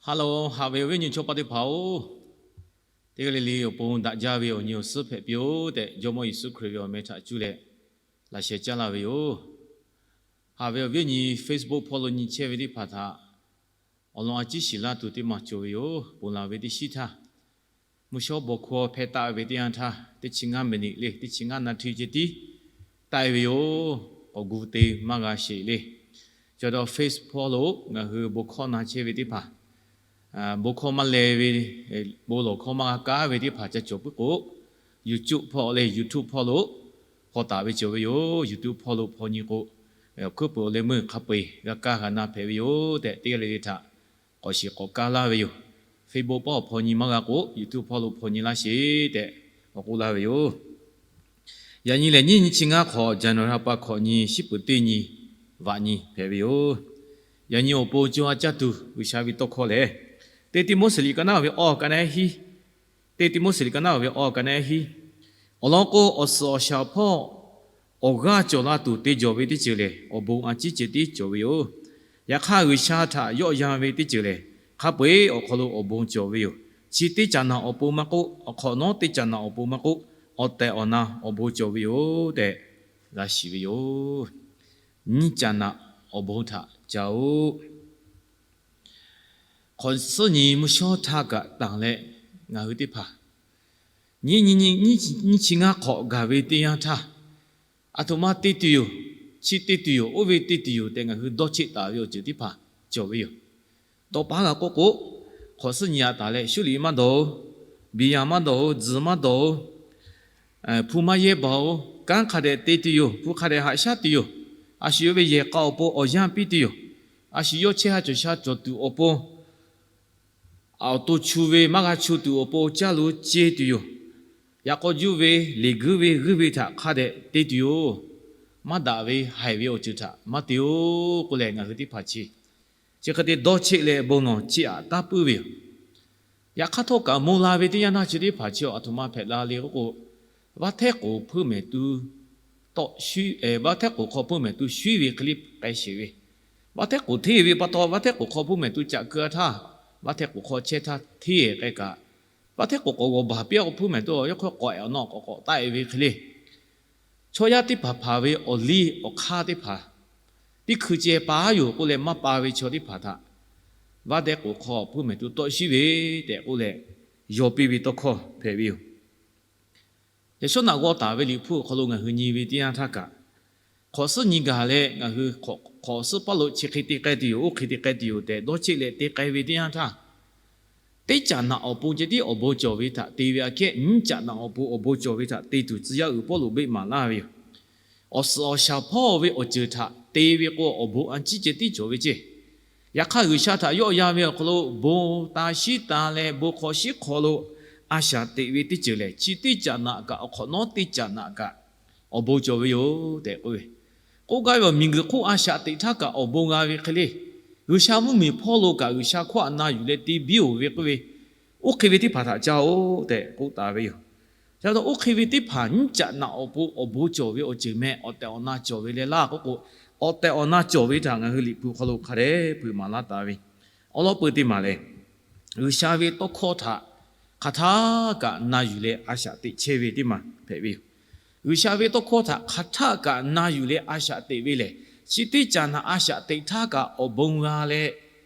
Hello, haꞈ ve awˬ viˉ awˬ nyi chaw paˆ teˇ hpaˍ-oˬ, teˇ g'aˇ le le awˬ pon daꞈ jaˇ ve awˬ nyi awˬ suhˉ hpehꞈ piˇ-oˆ tehꞈ, Jawˇmawˇ Yeˍsuˆ Hkriꞈ ve awˬ meh htaꞈ cuˇ leh laꞈ sheh caˉ laˇ ve yoˬ. Haꞈ ve awˬ viˉ awˬ nyi Facebook hpawˇ lo nyi chehˇ ve teˇ hpaˍ htaꞈ awˬ lawn a ciˉ shiˍ laˇ tuˬ teˇ maˬ cawˬ ve yoˬ. Ponˬ laˬ ve teˇ shiˉ htaˇ, mvuhˇ shawˉ bon hkawˇ hpehˇ taˆ ve teˇ yanˇ htaˇ, teˇ chi ngaˇ miˬniꞈ le, teˇ chi ngaˇ naˍ hti ceh tiˉ taˆ e ve yoˬ. K'awꞈ gu te maˇ g'a sheˍ le. Chaw daꞈ Facebook hpawˇ lo ngaˬ hui bon hkawˇ na chehˇ ve teˇ hpaˍ, bon hkawˇ maˇ leh ve, bon lawˬ hkawˇ maˇ g'a kaˉ ve teˇ hpaˍ ca cawˬ puiˉ k'o, YouTube hpawˇ leh YouTube hpawˇ lo hpaw taˍ ve cawˬ ve yoˬ. YouTube hpawˇ lo hpaw nyi k'o, awˬ hkuiˉ peuˬ awˬ leh meuˇ hk'a peu-eˬ g'a kaˇ g'a na hpehꞈ ve yoˬ tehꞈ, teˇ g'aˇ le le htaꞈ k'awꞈ shiˍ k'awꞈ kaˇ laˇ ve yoˬ. Facebook hpawˇ hpaw nyi maˇ g'a k'o, YouTube hpawˇ lo hpaw nyi laˇ sheˍ tehꞈ k'awꞈ k'oˆ laˇ ve yoˬ. Yaꞈ nyi lehˬ, nyiˇ nyi chi ngaˇ hk'awꞈ, January ha pa hkawꞈ nyi, shiˉ peuˍ teˇ nyi, vaꞈ nyi hpehꞈ ve yoˬ. Yaꞈ nyi awˬ pon co ha caˇ tuˬ G'uiˬsha ve tawˇ hkawˇ lehˬ, teˇ Tiˆmoˉseˍ liꞈ ka naˉ ve awˬ ka naˉ hiˉ, teˇ Tiˆmoˉseˍ liꞈ ka naˉ ve awˬ ka naˉ hiˉ, awˬ lawn k'o, awˬ suhˍ awˬ shaˍ hpawˇ awˬ g'aˇ cawˬ la tuˬ te jawˬ ve teˇ ceuˬ lehˬ, awˬ bon a ciˉ ceh tiˉ cawˬ ve yoˬ. Yaꞈ hk'aˇ, G'uiˬsha htaꞈ yawˆ yan ve teˇ ceuˬ lehˬ, hk'a peu-eˬ awˬ hk'aw lo awˬ bon cawˬ ve yoˬ. Chi teˇ caꞈ naꞈ awˬ pon maˇ k'oˆ, awˬ hk'awꞈ nawˉ teˇ caꞈ naꞈ awˬ pon maˇ k'oˆ, awˬ tehˬ awˬ na awˬ bon cawˬ ve yoˬ tehꞈ g'a shiˍ ve yoˬ. Nyiˇ caꞈ naꞈ awˬ bon htaꞈ ca-oˆ. Hk'awꞈ suhˉ nyi mvuhˇ shawˉ htaˇ kaꞈ tanˬ leh, ngaˬ hui teˇ hpaˍ nyiˇ nyi nyiˇ chi ngaˇ hk'awꞈ gaˬ ve teˇ yanˇ htaˇ, aˬ htoꞈ ma te tuˬ yoˬ, chi te tuˬ yoˬ, oˇ ve te tuˬ yoˬ tehꞈ ngaˬ hui dawˇ cheˆ taˍ ve awˬ ceuˬ teˇ hpaˍ cawˬ ve yoˬ. Tawˇ pa g'a k'oˆ k'o, hk'awꞈ suhˉ nyi a taˍ leh, shuˉ liꞈ maˇ dawˬ-oˬ, biˇ yaˇ maˇ dawˬ-oˬ, tzuhˬ maˇ dawˬ-oˬ, hpu maˇ yehˇ baˬ-oˬ, kanˉ hk'a dehꞈ te tuˬ yoˬ, hpu hk'a dehꞈ haꞈ shaˉ tuˬ yoˬ, a shu yawˇ ve yehˬ k'a awˬ pon awˬ yanˇ piˇ tuˬ yoˬ, a shu yawˇ chehˇ ha cawˬ sha cawˬ tuˬ awˬ pon awˬ to chu ve maˇ g'a chu tuˬ awˬ pon caˇ lo ce tuˬ yoˬ. Yaꞈ k'aw juˇ ve, leˬ guiˇ ve, g'uiˇ ve htaꞈ hk'a dehꞈ te tuˬ yoˬ. Maˇ daꞈ ve haiˬ ve awˬ ceuˬ htaꞈ maˇ te-oˬ k'oˆ leh, ngaˬ hui teˇ hpaˍ chi chi hk'e te dawˇ cheˆ leh bon lawˬ chiˇ aꞈ taˇ puiˉ ve yoˬ. Yaꞈ hk'aˇ htawˇ kaꞈ, moˇ la ve teˇ yanˇ htaˇ chi teˇ hpaˍ chi aˬ htoꞈ ma hpehꞈ la le k'oˆ k'o, vaˇ htehˉ k'oˍ hpeuˇ mehˍ tu tawˆ shuˉ, vaˇ htehˉ k'oˍ hk'aw hpeuˇ mehˍ tu shuˉ ve hk'e le k'ai sheˍ ve, vaˇ htehˉ k'oˍ hteˇ ve pa taw, vaˇ htehˉ k'oˍ hk'aw hpeuˇ mehˍ tu caꞈ keu-a htaˇ, vaˇ htehˉ k'oˍ hk'aw chehˇ htaˇ hteˇ-e k'ai kaꞈ, vaˇ htehˉ k'oˍ k'awꞈ g'awˬ baˬ piˇ-a k'o, hpeuˇ mehˍ tu yawˇ hk'aw k'awꞈ-e awˬ nawˉ k'awꞈ k'awꞈ taˆ-e ve hk'e le. Chaw yaˇ teˇ hpaˍ hpaˍ ve awˬ liˇ awˬ hk'aˇ teˇ hpaˍ teˇ hkui ceh pa-a yoˬ k'oˆ leh maˇ pa ve chaw teˇ hpaˍ htaꞈ, vaˇ htehˉ k'oˍ hk'aw hpeuˇ mehˍ tu tawˆ shuˉ ve tehꞈ k'oˆ leh, yaw piˇ ve tawˇ hkawˇ hpehꞈ ve yoˬ. Yaꞈ shawˉ naꞈ g'aw taˍ ve Liꞈ hpu awˬ hk'aw lo ngaˬ hui nyi ve teˇ yanˇ htaˇ kaꞈ, hk'awꞈ suhˉ nyi gaˬ leh ngaˬ hui hk'awꞈ suhˉ paˇ lo chi hk'e te k'ai tuˬ yoˬ, oˇ hk'e te k'ai tuˬ yoˬ tehꞈ dawˇ cheˆ leh te k'ai ve teˇ yanˇ htaˇ, teˇ caꞈ naꞈ awˬ pon ceh tiˉ awˬ bon cawˬ ve htaꞈ te ve aꞈ kehˉ, nyiˇ caꞈ naꞈ awˬ pon awˬ bon cawˬ ve htaꞈ te tuˬ tcuh yaˇ uiˍ Pawˇluꞈ beˆ maˍ laˇ ve yoˬ. Awˬ suhˍ awˬ shaˍ hpawˇ ve awˬ ceuˬ htaꞈ te ve k'o, awˬ bon a ciˉ ceh tiˉ cawˬ ve ceˇ. Yaꞈ hk'aˇ, G'uiˬsha htaꞈ yawˆ yan ve awˬ hk'aw lo bon ta shiˉ ta leh bon hk'aw shiˉ hk'aw lo a shaꞈ teꞈ ve teˇ ceuˬ lehˬ, chi teˇ caꞈ naꞈ kaꞈ awˬ hk'awꞈ nawˉ teˇ caꞈ naꞈ kaꞈ awˬ bon cawˬ ve yoˬ tehꞈ k'oˆ ve. K'oˆ gaˇ ve awˬ, miˬguiˬ hk'oˆ a shaꞈ teꞈ htaˇ kaꞈ awˬ bon g'a ve hk'e le, G'uiˬsha mvuhˇmiˬ hpawˇ lo kaꞈ G'uiˬsha hkawˇ htaꞈ na yuˬ leh te biˇ-oˬ ve k'oˆ ve, oˇ hk'e ve teˇ hpaˍ htaꞈ ca-oˬ tehꞈ k'oˆ taˍ ve yoˬ. Ca taw oˇ hk'e ve teˇ hpaˍ nyiˇ caꞈ naꞈ awˬ pon awˬ bon cawˬ ve awˬ ceuˬ meh, awˬ tehˬ awˬ na cawˬ ve leh laˇ k'oˆ k'o, awˬ tehˬ awˬ na cawˬ ve htaꞈ ngaˬ hui Liꞈ hpu hk'aw lo hk'a dehꞈ peuˬ maˍ laˇ taˍ ve, awˬ lawn peuˬ teˇ maˬ lehˬ, G'uiˬsha ve tawˇ hkawˇ htaꞈ hk'aˬ htaˇ kaꞈ na yuˬ leh a shaꞈ teꞈ chehˇ ve teˇ maˬ hpehꞈ ve yoˬ. G'uiˬsha ve tawˇ hkawˇ htaꞈ hk'aˬ htaˇ kaꞈ na yuˬ leh a shaꞈ teꞈ ve lehˬ, chi teˇ caꞈ naꞈ a shaꞈ teꞈ htaˇ kaꞈ awˬ bon g'a leh,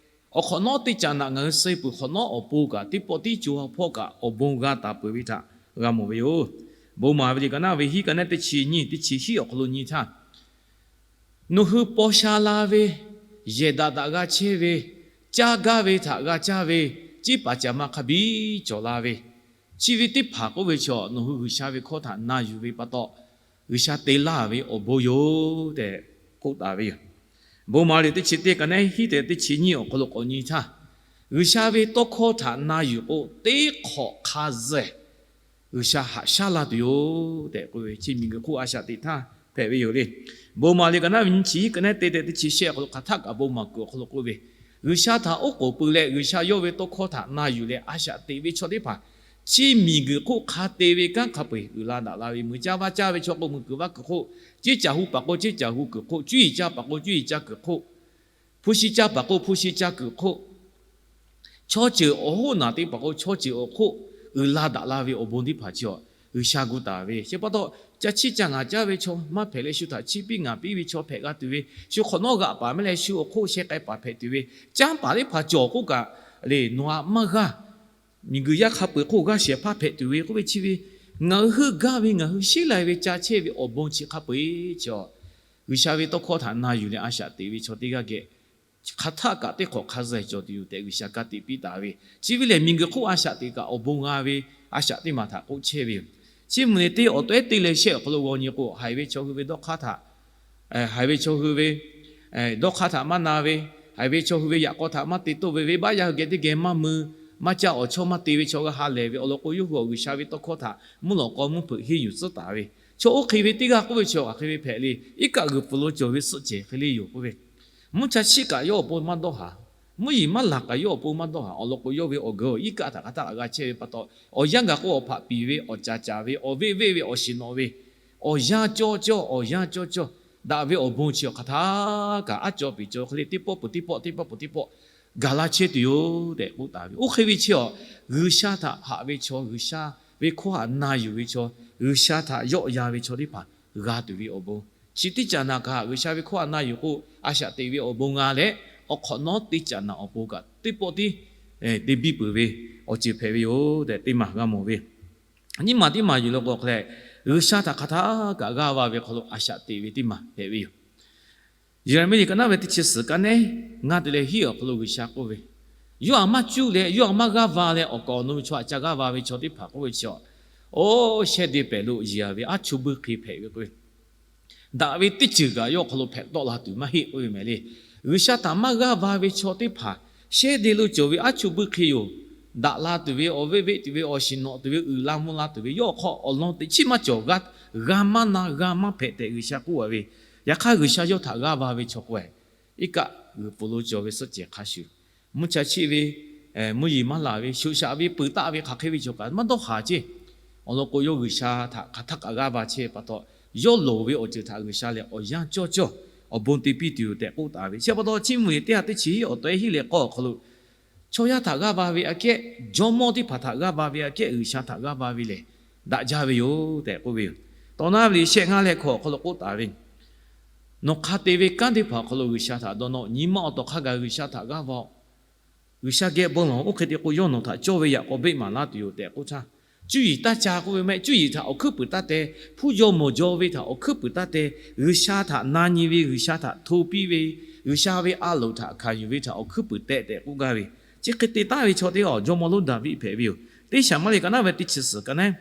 awˬ hk'awꞈ nawˉ teˇ caꞈ naꞈ ngaˬ hui suh peuˬ hk'awꞈ nawˉ awˬ pon kaꞈ teˇ pawˆ tiˉ co ha hpawˇ kaꞈ awˬ bon g'a taˍ peuˬ ve htaꞈ g'a mawˬ ve yoˬ. Bon maˍ ve liꞈ ka naˉ ve hiˉ ka naˉ teˇ chi nyiˇ teˇ chi hiˉ awˬ hk'aw lo nyi htaˇ, nawˬ hui paw sha la ve, yehˬ daꞈ daꞈ g'a chehˇ ve, caˇ gaˇ ve htaꞈ g'a caˇ ve, ciˉ paˍ caˍ ma hk'a biˇ cawˬ la ve, chi ve teˇ hpaˍ k'oˆ ve chaw nawˬ hui G'uiˬsha ve hkawˇ htaꞈ na yuˬ ve pa taw, G'uiˬsha te laˇ ve awˬ bon yoˬ tehꞈ k'oˆ taˍ ve yoˬ. Bon maˍ liꞈ teˇ chi teˇ ka naˉ hiˉ tehꞈ teˇ chi nyiˇ awˬ hk'aw lo k'awꞈ nyi htaˇ, G'uiˬsha ve tawˇ hkawˇ htaꞈ na yuˬ k'o, teˇ hk'awꞈ hk'a zuhˬ G'uiˬsha haꞈ shaˉ laˇ tuˬ yoˬ tehꞈ k'oˆ ve, chi miˬguiˬ hk'oˆ a shaꞈ teꞈ htaˇ hpehꞈ ve yoˬ le. Bon maˍ liꞈ ka naˉ ve nyiˇ chi hiˉ ka naˉ teˇ tehꞈ teˇ chi shehˆ awˬ hk'aw lo hk'aˬ htaˆ kaꞈ bon maˍ kuiˬ awˬ hk'aw lo k'oˆ ve, G'uiˬsha htaꞈ oˉ k'oˍ pui leh G'uiˬsha yawˇ ve tawˇ hkawˇ htaꞈ na yuˬ leh a shaꞈ teꞈ ve chaw teˇ hpaˍ, chi miˬguiˬ hk'oˆ hk'a te ve kanˉ hk'a peu-eˬ uiˍ la daꞈ la ve, muiˬ caˇ vaˇ caˇ ve chaw k'o muiˬ kuiˬ vaˇ kuiˬ hk'oˆ, ceˇ caˬ hu paˍ k'o ceˇ caˬ hu kuiˬ hk'oˆ, cuˇ yiˍ caˇ paˍ k'o cuˇ yiˍ caˇ kuiˬ hk'oˆ, hpu shi caˇ paˍ k'o hpu shi caˇ kuiˬ hk'oˆ, chaw ceuˬ awˬ hoˉ naˬ teˇ hpaˍ k'o, chaw ceuˬ awˬ hk'oˆ uiˍ la daꞈ la ve awˬ bon teˇ hpaˍ chi a, G'uiˬsha gu taˍ ve. Chi pa taw, ca chiˇ ca ngaˬ caˇ ve chaw maˇ hpehꞈ leh, shu htaꞈ chiˇ piˇ ngaˬ piˇ ve chaw hpehꞈ g'a tuˬ ve, shu hk'awꞈ nawˉ g'aꞈ paˍ maˇ leh shu awˬ hk'oˆ sheh k'ai paˍ hpehꞈ tuˬ ve, canˇ paˍ teˇ hpaˍ cawˬ k'oˆ kaꞈ le, nawˬ htaꞈ maˇ g'aˇ, miˬguiˬ yaˇ hk'a peu-eˬ hk'oˆ g'aˇ shehˍ hpaˇ hpehꞈ tuˬ ve k'oˆ ve chi ve, ngaˬ hui heuˆ gaˇ ve, ngaˬ hui sheˉ lai ve ca chehˇ ve awˬ bon chi hk'a peu-eˬ chi a, G'uiˬsha ve tawˇ hkawˇ htaꞈ na yuˬ leh a shaꞈ teꞈ ve chaw teˇ g'aˇ geh hk'aˬ htaˆ kaꞈ teˇ hk'awꞈ hk'a zuhˬ cawˬ tuˬ yoˬ tehꞈ G'uiˬsha ka tiꞈ piˇ taˍ ve. Chi ve lehˬ, miˬguiˬ hk'oˆ a shaꞈ teꞈ kaꞈ awˬ bon g'a ve a shaꞈ teˇ maˬ htaꞈ k'oˆ chehˇ ve yoˬ. Chi mvuhˇ miˬ teˇ awˬ tawehˉ teˇ leh shehˆ awˬ hk'aw lo g'aw nyi k'o, haiˬ ve chaw hui ve dawˇ hk'aˇ htaꞈ, haiˬ ve chaw hui ve dawˇ hk'aˇ htaꞈ maˇ na ve, haiˬ ve chaw hui ve yaꞈ k'aw htaꞈ maˇ te toˆ ve, venˇbaˆ yaˇ hui geh teˇ geh maˇ mui, maˇ caˇ awˬ chawˇ maˇ te ve chaw g'a ha lehˬ ve awˬ lawn k'o, yawˇ hui awˬ G'uiˬsha ve tawˇ hkawˇ htaꞈ mvuhˇ lawꞈ k'aw mvuhˇ hpeuꞈ henˇ yuˬ tcuhˉ taˍ ve, chaw oˇ hk'e ve teˇ g'aˇ k'oˆ ve chi a, hk'aˬ hk'e ve hpehꞈ le. Iˉ kaˆ g'uiˬ pfuhˍ lo cawˬ ve suhˆ cehˬ hk'e le yoˬ k'oˆ ve, mvuhˇ cha chiˆ kaꞈ yawˇ awˬ pon maˇ dawˇ haˍ. Mvuhˇ yeˬ maˇ laˬ kaꞈ yawˇ awˬ pon maˇ dawˇ haˍ. Awˬ lawn k'o, yawˇ ve awˬ geu iˉ kaˆ htaꞈ hk'a htaˆ kaꞈ g'a chehˇ ve pa taw, awˬ yanˇ gaˬ k'o awˬ hpaꞈ piˍ ve, awˬ caˍ caˍ ve, awˬ veˆ veˆ ve, awˬ shiˍ nawꞈ ve, awˬ yanˇ cawˇ cawˇ, awˬ yanˇ cawˇ cawˇ, daꞈ ve awˬ bon chi awˬ hk'aˬ htaˆ kaꞈ aˉ caw piˍ caw hk'e le teˇ pawˆ peuˬ teˇ pawˆ, teˇ pawˆ peuˬ teˇ pawˆ gaˬ la chehˇ tuˬ yoˬ tehꞈ k'oˆ taˍ ve. Oˇ hk'e ve chi a, G'uiˬsha htaꞈ haꞈ ve chaw, G'uiˬsha ve hkawˇ htaꞈ na yuˬ ve chaw, G'uiˬsha htaꞈ yawˆ yan ve chaw teˇ hpaˍ g'a tuˬ ve awˬ bon. Chi teˇ caꞈ naꞈ kaꞈ G'uiˬsha ve hkawˇ htaꞈ na yuˬ k'o, a shaꞈ teꞈ ve awˬ bon g'a leh, awˬ hk'awꞈ nawˉ teˇ caꞈ naꞈ awˬ pon kaꞈ teˇ pawˆ tiˉ te biˇ peuˬ ve awˬ ceuˬ hpehꞈ ve yoˬ tehꞈ teˇ maˬ g'a mawˬ ve. Nyiˇ maˬ teˇ maˬ yuˬ lo k'o hk'e leh, G'uiˬsha htaꞈ hk'aˬ htaˆ kaꞈ g'aˇ va ve hk'aw lo a shaꞈ teꞈ ve teˇ maˬ hpehꞈ ve yoˬ. Yeˍraˍmiˆ liꞈ ka naˉ ve teˇ chi suhˍ ka neˉ ngaˇ te leh hiˉ awˬ hk'aw lo G'uiˬsha k'oˆ ve, yawˇ htaꞈ maˇ cuˇ leh yawˇ htaꞈ maˇ g'aˇ va leh awˬ kaˍ awˬ nu ve chaw htaꞈ ca g'aˇ va ve chaw teˇ hpaˍ k'oˆ ve chi a, oˇ shehˇ de pehˍ lo yeˬ a ve aˉ chuˇ buiˇ hk'e hpehꞈ ve k'oˆ ve, daꞈ ve teˇ ceuˬ kaꞈ yawˇ hk'aw lo hpehꞈ tawˆ la tuˬ maˇ heˆ k'oˆ ve mehˍ le. G'uiˬsha htaꞈ maˇ g'aˇ va ve chaw teˇ hpaˍ shehˇ de lo cawˬ ve aˉ chuˇ buiˇ hk'e yoˬ. Daꞈ la tuˬ ve, awˬ veˆ veˆ tuˬ ve, awˬ shiˍ nawꞈ tuˬ ve, uiˍ la mvuh la tuˬ ve, yawˇ awˬ hk'aw awˬ lawn teꞈ chiˉ maˇ cawˬ, g'a maˇ na g'a maˇ hpehꞈ tehꞈ G'uiˬsha k'oˆ a ve. Yaꞈ hk'aˇ G'uiˬsha yawˇ htaꞈ g'aˇ va ve chaw k'o, iˉ kaˆ g'uiˬ pfuhˍ lo cawˬ ve suhˆ cehˬ hk'a shuˍ, mvuhˇ cha chiˆ ve, mvuhˇ yeˬ maˇ laˬ ve, shoꞈ shaꞈ ve, peuˬ taˆ ve hk'aˬ hk'e ve chaw kaꞈ maˇ dawˇ haˍ ceˇ. Awˬ lawn k'o, yawˇ G'uiˬsha htaꞈ hk'aˬ htaˆ kaꞈ g'aˇ va chehˇ pa taw, yawˇ loˍ ve awˬ ceuˬ htaꞈ G'uiˬsha lehˬ awˬ yanˇ cawˇ cawˇ awˬ bon te piˇ tuˬ yoˬ tehꞈ k'oˆ taˍ ve. Chi pa taw, Chiˇ mvuh liꞈ teˇ ha teˇ chi hiˉ awˬ tawehˉ hiˉ leh k'awˇ awˬ hk'aw lo, chaw yaˇ htaꞈ g'aˇ va ve aꞈ kehˉ, jawˇmawˇ teˇ hpaˍ htaꞈ g'aˇ va ve aꞈ kehˉ G'uiˬsha htaꞈ g'aˇ va ve lehˬ, daꞈ jaˇ ve yoˬ tehꞈ k'oˆ ve yoˬ. Tawˇ naˉ ve liꞈ shehˆ ngaˇ leh hkawꞈ awˬ hk'aw lo k'oˆ taˍ ve, nawˬ hk'a te ve kanˉ teˇ hpaˍ awˬ hk'aw lo G'uiˬsha htaꞈ dawˇ nawˇ. Nyi ma awˬ tawˍ hk'a gaˬ G'uiˬsha htaꞈ g'aˇ va-oˬ. G'uiˬsha geh bon lawˬ. Oˇ hk'e te k'o, yawˇ nawˬ htaꞈ cawˇ ve yaꞈ k'aw beˆ maˍ laˇ tuˬ yoˬ tehꞈ k'oˆ htaˇ, cuˇ yiˍ taˇ ca k'oˆ ve maˇ heˆ. Cuˇ yiˍ htaꞈ awˬ hkuiˉ puiˍ taˇ te. Hpuˇ jaw mawˬ jaw ve htaꞈ awˬ hkuiˉ puiˍ taˇ te. G'uiˬsha htaꞈ na nyi ve, G'uiˬsha htaꞈ hto piˇ ve, G'uiˬsha ve a loˍ htaꞈ hkanˍ yuˬ ve htaꞈ awˬ hkuiˉ puiˍ tehꞈ tehꞈ k'oˆ gaˇ ve. Chi hk'e te taˍ ve chaw teˇ g'aˇ jawˇmawˇ lonˉ Daˍviˆ hpehꞈ ve yoˬ. Teˇ Saˍmuˍeˍlaˆ liꞈ ka naˉ ve teˇ chi suhˍ ka neˉ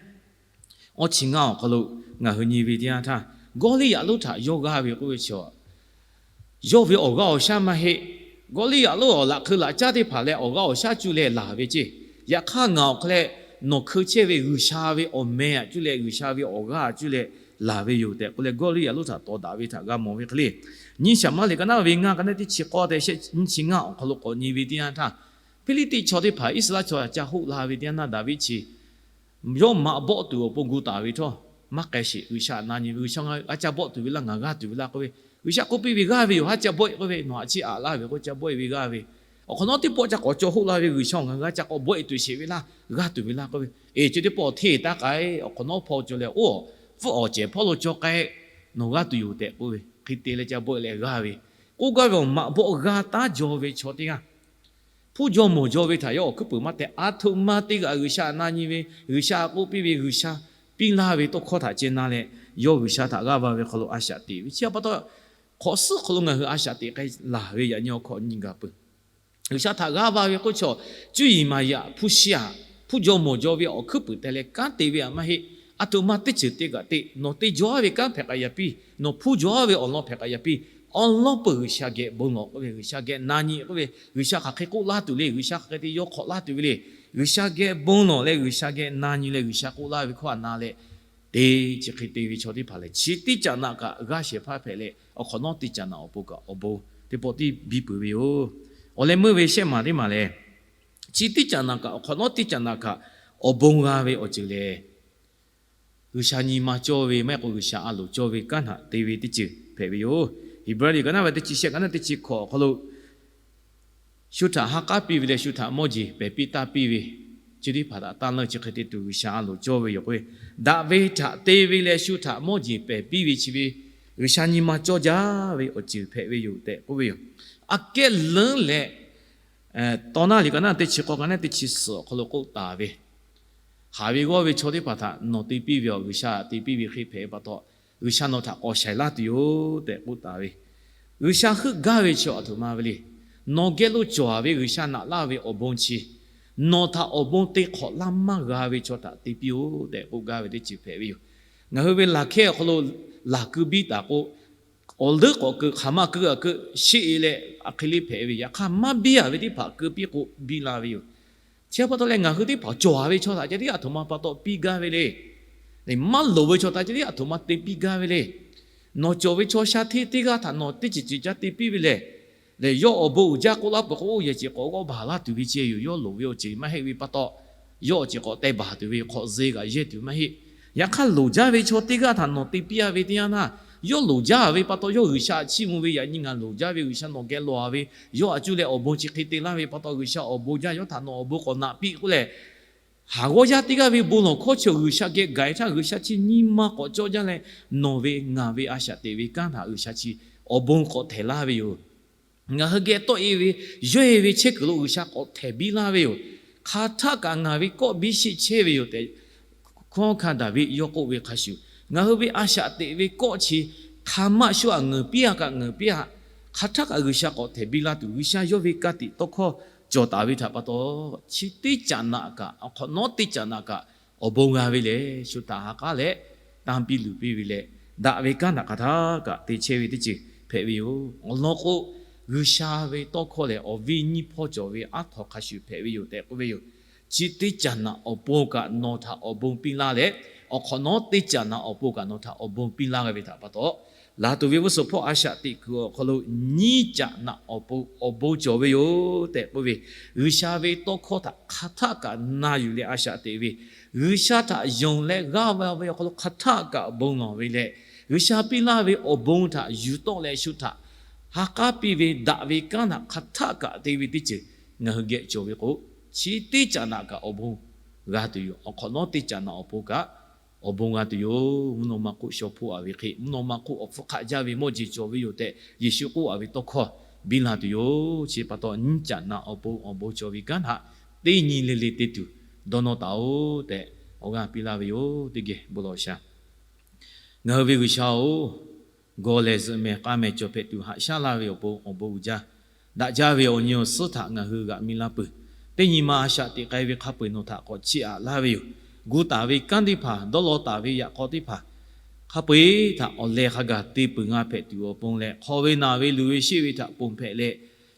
awˇ chi ngaˇ awˬ hk'aw lo ngaˬ hui nyi ve teˇ yanˇ htaˇ, Gawˇliˇyaꞈ lonˉ htaꞈ yawˇ g'aˇ ve k'oˆ ve chi a, yawˇ ve awˬ g'aˇ awˬ shaˉ maˇ heˆ. Gawˇliˇyaꞈ lonˉ awˬ laꞈ hk'eu laꞈ caˉ teˇ hpaˍ leh awˬ g'aˇ awˬ shaˉ cuˇ leh laˬ ve ceˇ. Yaꞈ hk'aˇ, ngaˬ awˬ hk'aw leh nawˬ hkeu chehˇ ve G'uiˬsha ve awˬ meh aꞈ cuˇ leh G'uiˬsha ve awˬ g'aˇ aꞈ cuˇ leh laˬ ve yoˬ tehꞈ k'oˆ leh, Gawˇliˇyaꞈ lonˉ htaꞈ tawˍ daꞈ ve htaꞈ g'a mawˬ ve hk'e le. Nyiˇ Saˍmuˍeˍlaˆ liꞈ ka naˉ ve ngaˇ ka neˉ teˇ chi k'awˇ tehꞈ shehˆ nyiˇ chi ngaˇ awˬ hk'aw lo k'awꞈ nyi ve teˇ yanˇ htaˇ, Hpiˇliˇtiˆ chaw teˇ hpaˍ Iˉsaˍreˍlaˆ chaw htaꞈ ca hoˆ la ve teˇ yanˇ htaˇ, Daˍviˆ chi yawˇ maꞈ bawˆ tuˬ awˬ pon gu taˍ ve htawˇ, maˇ k'ai sheˍ. G'uiˬsha htaꞈ na nyi ve, G'uiˬsha ngaˬ g'a ca bawˆ tuˬ ve laˇ, ngaˬ g'aˇ tuˬ ve laˇ k'oˆ ve, G'uiˬsha k'oˆ piˇ ve g'aˇ ve yoˬ, haˉ ca bawˆ-e k'oˆ ve, nawˬ htaꞈ chiˇ aꞈ laˇ ve k'o ca bawˆ-e ve g'aˇ ve. Awˬ hk'awꞈ nawˉ teˇ pawˆ ca k'awꞈ caw hoˆ la ve, G'uiˬsha ngaˬ g'a ca k'awꞈ bawˆ-e tuˬ sheˍ ve laˇ, g'aˇ tuˬ ve laˇ k'oˆ ve, eˬ, chi teˇ pawˆ hteˇ taˉ k'ai, awˬ hk'awꞈ nawˉ hpawˇ cawˬ leh, oˇ, pfuhˆ awˬ cehˬ hpawˇ lo caw k'ai, nawˬ g'aˇ tuˬ yoˬ tehꞈ k'oˆ ve, hk'e te leh ca bawˆ-e leh g'aˇ ve. K'oˆ gaˇ ve awˬ maꞈ bawˆ g'a taˉ jaw ve chaw teˇ g'aˇ, hpuˇ jaw mawˬ jaw ve htaꞈ yawˇ awˬ hkuiˉ puiˍ maˇ teh. A htoꞈ ma teˇ g'aˇ G'uiˬsha htaꞈ na nyi ve, G'uiˬsha k'oˆ piˇ ve, G'uiˬsha piˇ laˇ ve tawˇ hkawˇ htaꞈ ceh na leh, yawˇ G'uiˬsha htaꞈ g'aˇ va ve hk'aw lo a shaꞈ teꞈ ve. Chi pa taw, hk'awꞈ suhˉ hk'aw lo ngaˬ hui a shaꞈ teꞈ k'ai laˬ ve yaꞈ nyi awˬ hk'awꞈ nyi gaˬ peuˬ. G'uiˬsha htaꞈ g'aˇ va ve k'oˆ chaw, cuˇ yiˍ maˍ yaꞈ hpu shi aꞈ, hpuˇ jaw mawˬ jaw ve awˬ hkuiˉ puiˍ teh leh kanˉ te ve aꞈ maˇ heˆ. A htoꞈ ma teˇ ceuˬ te kaꞈ te, nawˬ te jaw-a ve kanˉ hpehꞈ k'aꞈ yaꞈ piˇ, nawˬ hpuˇ jaw-a ve awˬ lawn hpehꞈ k'aꞈ yaꞈ piˇ. Awˬ lawn peuˬ G'uiˬsha geh bon lawˬ k'oˆ ve, G'uiˬsha geh na nyi k'oˆ ve, G'uiˬsha hk'aˬ hk'e k'oˆ laˇ tuˬ le, G'uiˬsha hk'aˬ hk'e te yawˇ hk'awꞈ laˇ tuˬ ve le. G'uiˬsha geh bon lawˬ leh, G'uiˬsha geh na nyi leh, G'uiˬsha k'oˆ laˇ ve hkawˇ htaꞈ na leh, te, chi hk'e te ve chaw teˇ hpaˍ lehˬ, chi teˇ caꞈ naꞈ kaꞈ g'aˇ shehˍ hpaˇ hpehꞈ leh, awˬ hk'awꞈ nawˉ teˇ caꞈ naꞈ awˬ pon kaꞈ awˬ bon teˇ pawˆ tiˉ biˇ peuˬ ve yoˬ. Awˬ leh meuˇ ve shehˆ maˬ teˇ maˬ lehˬ, chi teˇ caꞈ naꞈ kaꞈ awˬ hk'awꞈ nawˉ teˇ caꞈ naꞈ kaꞈ awˬ bon g'a ve awˬ ceuˬ lehˬ, G'uiˬsha nyi ma cawˇ ve maˇ heˆ k'o, G'uiˬsha a loˍ cawˇ ve kanˉ htaꞈ te ve teˇ ceuˬ hpehꞈ ve yoˬ. Heˍbrehˇ liꞈ ka naˉ ve teˇ chi shehˆ ka naˉ teˇ chi hkawꞈ awˬ hk'aw lo shu htaꞈ ha k'aˉ piˇ ve leh shu htaꞈ mawˇ jeˬ pehˬ piˇ taˇ piˇ ve, chi teˇ hpaˍ htaꞈ taˇ leuˇ chi hk'e te tuˬ G'uiˬsha a loˍ cawˇ ve yoˬ k'o, daꞈ ve htaꞈ te ve leh shu htaꞈ mawˇ jeˬ pehˬ piˇ ve chi ve, G'uiˬsha nyi ma cawˇ jaˇ ve awˬ ceuˬ hpehꞈ ve yoˬ tehꞈ k'oˆ ve yoˬ. Aꞈ kehˉ leuˉ leh, tawˇ naˉ liꞈ ka naˉ teˇ chi k'awˇ ka naˉ teˇ chi suhˍ awˬ hk'aw lo k'oˆ taˍ ve, haˍ ve g'awˇ ve chaw teˇ hpaˍ htaꞈ nawˬ te piˇ ve awˬ, G'uiˬsha te piˇ ve hk'e hpehꞈ ve pa taw, G'uiˬsha nawˬ htaꞈ k'awꞈ shaiˍ laˇ tuˬ yoˬ tehꞈ k'oˆ taˍ ve. G'uiˬsha heuˆ gaˇ ve chi aˬ htoꞈ ma ve le. Nawˬ geh lo cawˬ ve G'uiˬsha naꞈ laˇ ve awˬ bon chi, nawˬ htaꞈ awˬ bon te hk'awꞈ laˇ maˇ g'a ve chaw htaꞈ te piˇ-oˆ tehꞈ k'oˆ gaˇ ve teˇ ceuˬ hpehꞈ ve yoˬ. Ngaˬ hui ve laˬ hkehˇ awˬ hk'aw lo laˬ keu biˇ taˍ k'o, awˬ leuˉ k'awꞈ keu hk'aˬ ma keu a keu sheˆ e leh a hk'e le hpehꞈ ve, yaꞈ hk'aˇ maˇ biˇ a ve teˇ hpaˍ keu piˇ k'o biˇ la ve yoˬ. Chi pa taw leh ngaˬ hui teˇ hpaˍ cawˬ ve chaw htaꞈ ca tiˉ aˬ htoꞈ ma pa taw piˇ gaˇ ve le. Maˇ loˍ ve chaw htaꞈ ca tiˉ aˬ htoꞈ ma te piˇ gaˇ ve le. Nawˬ cawˬ ve chaw sha hteˇ teˇ g'aˇ htaꞈ nawˬ teˇ ceuˬ ceuˬ ca te piˇ ve lehˬ, lehˬ yawˇ awˬ bon uiˍ jaˇ k'oˆ laˇ peuˬ k'o, yehˬ ceˬ k'awꞈ g'awˇ baˬ laˇ tuˬ ve ceh yoˬ. Yawˇ loˍ ve awˬ ceuˬ maˇ heˆ ve pa taw, yawˇ awˬ ceuˬ k'awꞈ teh baˬ tuˬ ve hk'awꞈ ze kaꞈ yehˇ tuˬ maˇ heˆ. Yaꞈ hk'aˇ loˍ jaˇ ve chaw teˇ g'aˇ htaꞈ nawˬ te piˇ a ve teˇ yanˇ htaˇ, yawˇ loˍ jaˇ ve pa taw yawˇ G'uiˬsha chiˇ mvuh ve, yaꞈ nyi ngaˬ loˍ jaˇ ve G'uiˬsha nawˬ geh lawˬ a ve, yawˇ a cuˇ leh awˬ bon chi hk'e te laˇ ve pa taw G'uiˬsha awˬ bon jaˇ, yawˇ htaꞈ nawˬ awˬ bon k'awꞈ naꞈ piˇ k'oˆ leh, haˍ g'awˇ yaˇ teˇ g'aˇ ve bon lawˬ hkawˇ chi G'uiˬsha geh gaˬ htaˇ G'uiˬsha chi nyi ma k'awꞈ cawˇ jaˇ leh, nawˬ ve ngaˬ ve a shaꞈ teꞈ ve kanˉ htaꞈ G'uiˬsha chi awˬ bon k'awꞈ htehˍ laˇ ve yoˬ. Ngaˬ hui geh tawˆ e ve, yawˇ e ve chehˇ kuiˬ lo G'uiˬsha k'awꞈ htehˍ biˇ laˇ ve yoˬ. Hk'aˬ htaˆ kaꞈ ngaˬ ve kawˆ biˇ sheˆ chehˇ ve yoˬ tehꞈ, hkunˉ hawˉ hkanˇ Daˍviˆ yawˇ k'oˆ ve hk'a shuˍ, ngaˬ hui ve a shaꞈ teꞈ ve kawˆ chi hk'a maˆ shu aꞈ ngeuˍ piˇ a kaꞈ ngeuˍ piˇ a, hk'aˬ htaˆ kaꞈ G'uiˬsha k'awꞈ htehˍ biˇ laˇ tuˬ, G'uiˬsha yawˇ ve ka tiꞈ tawˇ hkawˇ cawˬ taˍ ve htaꞈ pa taw, chi teˇ caꞈ naꞈ kaꞈ awˬ hk'awꞈ nawˉ teˇ caꞈ naꞈ kaꞈ awˬ bon g'a ve lehˬ, shu htaꞈ ha k'aˉ leh tanˇ piˇ luˬ piˇ ve leh, daꞈ ve kanˉ htaꞈ hk'aˬ htaˆ kaꞈ te chehˇ ve teˇ ceuˬ hpehꞈ ve yoˬ. Awˬ lawn k'o, G'uiˬsha ve tawˇ hkawˇ lehˬ awˬ viˉ nyiˇ hpawˇ cawˬ ve aˉ htaw hk'a shuˍ hpehꞈ ve yoˬ tehꞈ k'oˆ ve yoˬ. Chi teˇ caꞈ naꞈ awˬ pon kaꞈ nawˬ htaꞈ awˬ bon piˇ laˇ leh, awˬ hk'awꞈ nawˉ teˇ caꞈ naꞈ awˬ pon kaꞈ nawˬ htaꞈ awˬ bon piˇ laˇ g'a ve htaꞈ pa taw, laˬ tuˬ ve g'uˇ suhˍ hpawˇ a shaꞈ teꞈ kuiˬ awˬ hk'aw lo nyiˇ caꞈ naꞈ awˬ pon awˬ bon cawˬ ve yoˬ tehꞈ k'oˆ ve, G'uiˬsha ve tawˇ hkawˇ htaꞈ hk'aˬ htaˆ kaꞈ na yuˬ leh a shaꞈ teꞈ ve, G'uiˬsha htaꞈ yonˍ leh g'aˇ va ve awˬ hk'aw lo hk'aˬ htaˆ kaꞈ bon lawˬ ve leh, G'uiˬsha piˇ laˇ ve awˬ bon htaꞈ yuˬ tawˆ leh shu htaꞈ ha k'aˉ piˇ ve daꞈ ve kanˉ htaꞈ hk'aˬ htaˆ kaꞈ te ve teˇ ceuˬ ngaˬ hui geh cawˬ ve k'o, chi teˇ caꞈ naꞈ kaꞈ awˬ bon g'a tuˬ yoˬ. Awˬ hk'awꞈ nawˉ teˇ caꞈ naꞈ awˬ pon kaꞈ awˬ bon g'a tuˬ yoˬ. Mvuhˇ naw ma hk'oˆ shaw hpoˆ a ve hk'e, mvuhˇ naw ma hk'oˆ awˬ hpfuhˇ hk'aˆ jaˇ ve mawˇ jeˬ cawˬ ve yoˬ tehꞈ Yeˍsuˆ k'oˆ a ve tawˇ hkawˇ biˇ la tuˬ yoˬ. Chi pa taw nyiˇ caꞈ naꞈ awˬ pon awˬ bon cawˬ ve kanˉ htaꞈ teˇ nyi le le te tuˬ dawˇ nawˇ taˍ-oˬ tehꞈ awˬ g'aˇ piˇ laˇ ve yoˬ. Teˇ geh bon lawˬ sha. Ngaˬ hui ve G'uiˬsha-oˬ, gawˬ lehˬ zuhꞈ mehˍ k'a mehˍ cawˬ hpehꞈ tuˬ haꞈ shaˉ laˇ ve awˬ pon awˬ bon uiˍ jaˇ. Daꞈ jaˇ ve awˬ nyi awˬ suhˉ htaꞈ ngaˬ hui g'aꞈ mi laˇ peuˬ. Teˇ nyi ma a shaꞈ teꞈ k'ai ve hk'a peu-eˬ nawˬ htaꞈ k'awꞈ chiˇ aꞈ laˇ ve yoˬ. Gu taˍ ve kanˉ teˇ hpaˍ, dawˇ law taˍ ve yaꞈ k'aw teˇ hpaˍ hk'a peu-eˬ htaꞈ awˬ leh hk'a gaˬ te peuˬ g'a hpehꞈ tuˬ awˬ pon leh, hk'aw ve naˬ ve luˬ ve sheˆ ve htaꞈ ponˬ hpehꞈ leh,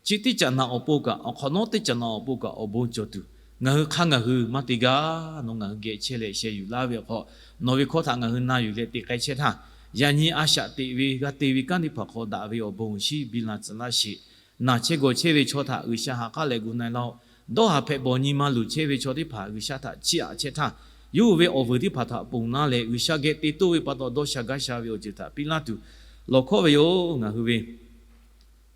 chi teˇ caꞈ naꞈ awˬ pon kaꞈ awˬ hk'awꞈ nawˉ teˇ caꞈ naꞈ awˬ pon kaꞈ awˬ bon cawˬ tuˬ, ngaˬ hui hk'aˇ ngaˬ hui maˇ te gaˇ. Nawˬ ngaˬ hui geh chehˇ leh sheh yuˬ laˇ ve awˬ hk'aw, nawˬ ve hkawˇ htaꞈ ngaˬ hui na yuˬ leh te k'ai chehˇ htaˇ, yaꞈ nyi a shaꞈ teꞈ ve g'a te ve kanˉ teˇ hpaˍ hk'aw daꞈ ve awˬ bon awˬ shinˉ biˇ la tcuh laˇ sheˍ. Naˬ chehˇ gawˬ chehˇ ve chaw htaꞈ G'uiˬsha ha k'aˉ leh gu na-e laˇ-oˆ. Dawˇ haˍ hpehꞈ bawˬ nyi ma luˬ chehˇ ve chaw teˇ hpaˍ G'uiˬsha htaꞈ chiˇ aꞈ chehˇ htaˇ, yawˇ hui ve awˬ vuiˬ teˇ hpaˍ htaꞈ ponˬ laˇ leh G'uiˬsha geh te toˇ ve pa taw dawˇ sha gaˇ sha ve awˬ ceuˬ htaꞈ piˇ laˇ tuˬ lawˬ hkawˇ ve yoˬ. Ngaˬ hui ve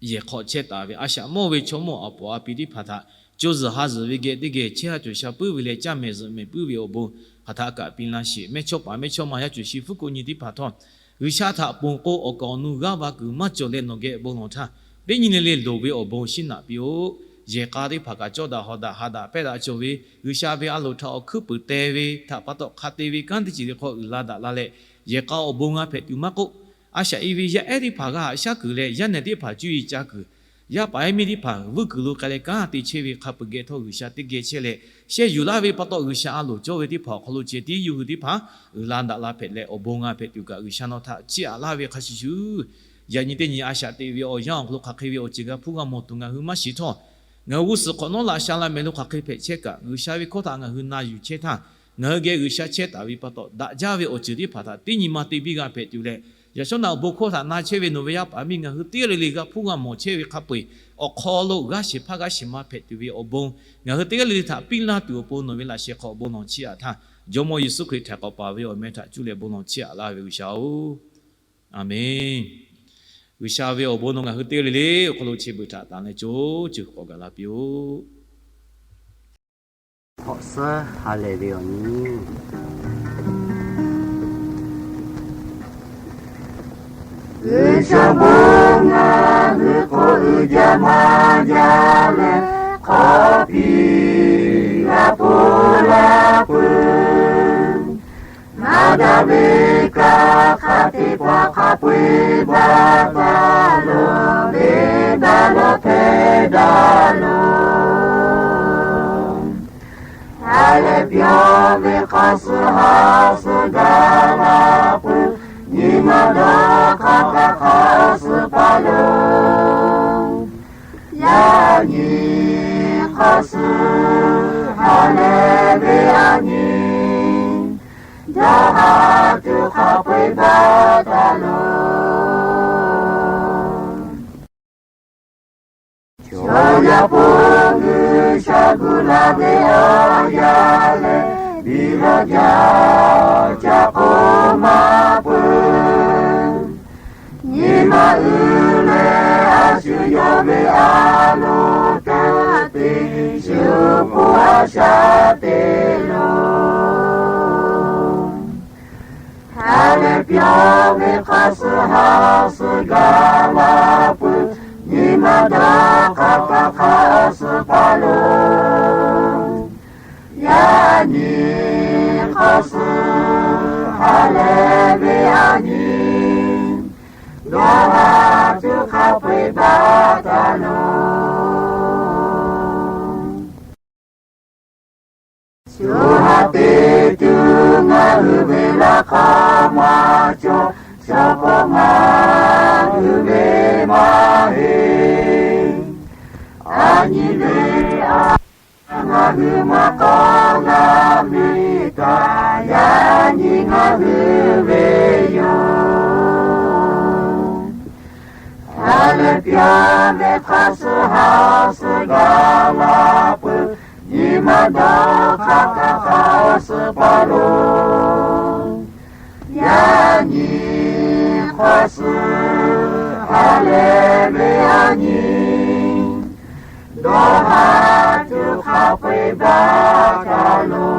yehˬ hk'awꞈ chehˇ taˍ ve a shaꞈ mawˇ ve chaw mawˇ awˬ pawˍ a pi teˇ hpaˍ htaꞈ co zuhˬ ha zuhˬ ve geh teˇ geh chehˇ ha cawˬ sha puiˉ ve leh caˇ mehˍ zuhꞈ mehˍ puiˉ ve awˬ bon hk'aˬ htaˆ kaꞈ piˇ laˇ sheˍ. Mehˇchawˇpaˍ mehˇchawˇma yaˇ cuˬ shi fuˉ ko nyi teˇ hpaˍ htawˇ, G'uiˬsha htaꞈ ponˬ k'o awˬ kaˍ awˬ nu g'aˇ va kuiˬ maˇ cawˬ leh nawˬ geh bon lawˬ htaˇ, teˇ nyi le le loˍ ve awˬ bon shinˉ naꞈ piˇ-oˆ. Yehˬ k'a teˇ hpaˍ kaꞈ cawˇ daꞈ hawˍ daꞈ ha daꞈ pehˇ daꞈ cawˬ ve, G'uiˬsha ve a loˍ htaꞈ awˬ hkuiˉ puiˍ teh ve htaꞈ pa taw hk'a te ve kanˉ teˇ ceuˬ le hk'aw uiˍ la daꞈ la leh, yehˬ k'a awˬ bon g'a hpehꞈ tuˬ maˇ k'oˆ, a shaꞈ i ve yaˇ ehˉ teˇ hpaˍ g'a haꞈ shaˉ kuiˬ leh yaˇ nehˬ teˇ hpaˍ cuˇ yiˍ ca kuiˬ, yaˇ paˍ yaˇ miˇ teˇ hpaˍ vuiˇ kuiˬ lo k'ai leh kanˉ te chehˇ ve hk'a peu-eˬ geh htawˇ G'uiˬsha teˇ geh chehˇ leh, sheh yuˬ laˇ ve pa taw G'uiˬsha a loˍ cawˇ ve teˇ hpaˍ awˬ hk'aw lo ceh tiˉ yawˇ hui teˇ hpaˍ uiˍ la daꞈ la hpehꞈ leh awˬ bon g'a hpehꞈ tuˬ kaꞈ G'uiˬsha nawˬ htaꞈ chiˇ aꞈ laˇ ve hk'a shuˍ shuˍ, yaꞈ nyi teˇ nyi a shaꞈ teꞈ ve awˬ yanˇ awˬ hk'aw lo hk'aˬ hk'e ve awˬ ceuˬ g'a hpuˇ g'a mawˬ tuˬ ngaˬ hui maˇ shiˍ htawˇ, ngaˬ hui g'uˇ suhˍ hk'awꞈ nawˉ laꞈ sha la mehˍ lo hk'aˬ hk'e hpehꞈ chehˇ kaꞈ, G'uiˬsha ve hkawˇ htaꞈ ngaˬ hui na yuˬ chehˇ htaˇ, ngaˬ hui geh G'uiˬsha chehˇ taˍ ve pa taw daꞈ jaˇ ve awˬ ceuˬ teˇ hpaˍ htaꞈ teˇ nyi ma te biˇ g'a hpehꞈ tuˬ leh, yaꞈ shawˉ naꞈ awˬ bon hkawˇ htaꞈ na chehˇ ve nawˬ ve yaˇ paˍ miˇ ngaˬ hui teˇ g'aˇ le le g'a hpuˇ g'a mawˬ chehˇ ve hk'a peu-eˬ, awˬ hk'aw lo g'aˇ shehˍ hpaˇ g'aˇ shehˍ ma hpehꞈ tuˬ ve awˬ bon ngaˬ hui teˇ g'aˇ le le htaꞈ piˇ laˇ tuˬ awˬ pon nawˬ ve laꞈ sheh hk'aw awˬ bon lawˬ chiˇ aꞈ htaˇ, Jawˇmawˇ Yeˍsuˆ Hkriꞈ htaiˍ k'awꞈ paˍ ve awˬ meh htaꞈ cuˇ leh bon lawˬ chiˇ aꞈ laˇ ve G'uiˬsha-oˬ, Aˍmenˍ. G'uiˬsha ve awˬ bon nawˬ ngaˬ hui teˇ g'aˇ le le awˬ hk'aw lo chi beuꞈ htaꞈ tanˍ leh co ceuˬ k'awꞈ gaˬ la piˇ-oˆ. Hk'awꞈ suhˉ ha lehˬ ve awˬ nyi. G'uiˬsha bon ngaˬ hui hk'oˆ uiˍ jaˇ maˇ jaˇ leh, hk'awꞈ piˇ g'a ponˬ laˇ peuˬ. Maˇ daꞈ ve kaꞈ hk'a te paw hk'a peu-eˬ baˬ taˍ lo, venˇbaˆ lawˬ hpehˇ daꞈ lo. Ha lehˬ pyawˇ ve hk'a suh ha suh gaˬ la peuˬ, nyi ma dawˇ hk'aˇ hk'aˇ hk'a suh paˍ lo. Yaꞈ nyi hk'a suh ha lehˬ ve a nyi, dawˇ haˍ tuˬ hk'a peu-eˬ baˬ taˍ lo. Chaw yaˇ hpu G'uiˬsha gu la ve awˬ yanˇ lehˬ, biˇ lawˬ jaˇ ca k'oˆ maˇ peuˬ. Nyi ma uiˍ leh a shu yawˇ ve a loˍ taˇ te, shu hpu a shaꞈ te lo. Ha lehˬ pyawˇ ve hk'a suh ha suh gaˬ la peuˬ, nyi ma dawˇ hk'aˇ hk'aˇ hk'a suh paˍ lo. Yaꞈ nyi hk'a suh ha lehˬ ve a nyi, dawˇ haˍ tuˬ hk'a peu-eˬ baˬ taˍ lo. Shu ha teˇ tuˬ ngaˬ hui ve laꞈ hk'aˇ maˇ cawˬ, chaw kawˆ ngaˬ hui ve maˇ heˆ. A nyi ve a ngaˬ hui maˇ kawˆ la ve kaꞈ, yaꞈ nyi ngaˬ hui ve yoˬ. Ha lehˬ pyawˇ ve hk'a suh ha suh gaˬ la peuˬ, nyi ma dawˇ hk'aˇ hk'aˇ hk'a suh paˍ lo. Yaꞈ nyi hk'a suh ha lehˬ ve a nyi, dawˇ haˍ tuˬ hk'a peu-eˬ baˬ taˍ lo.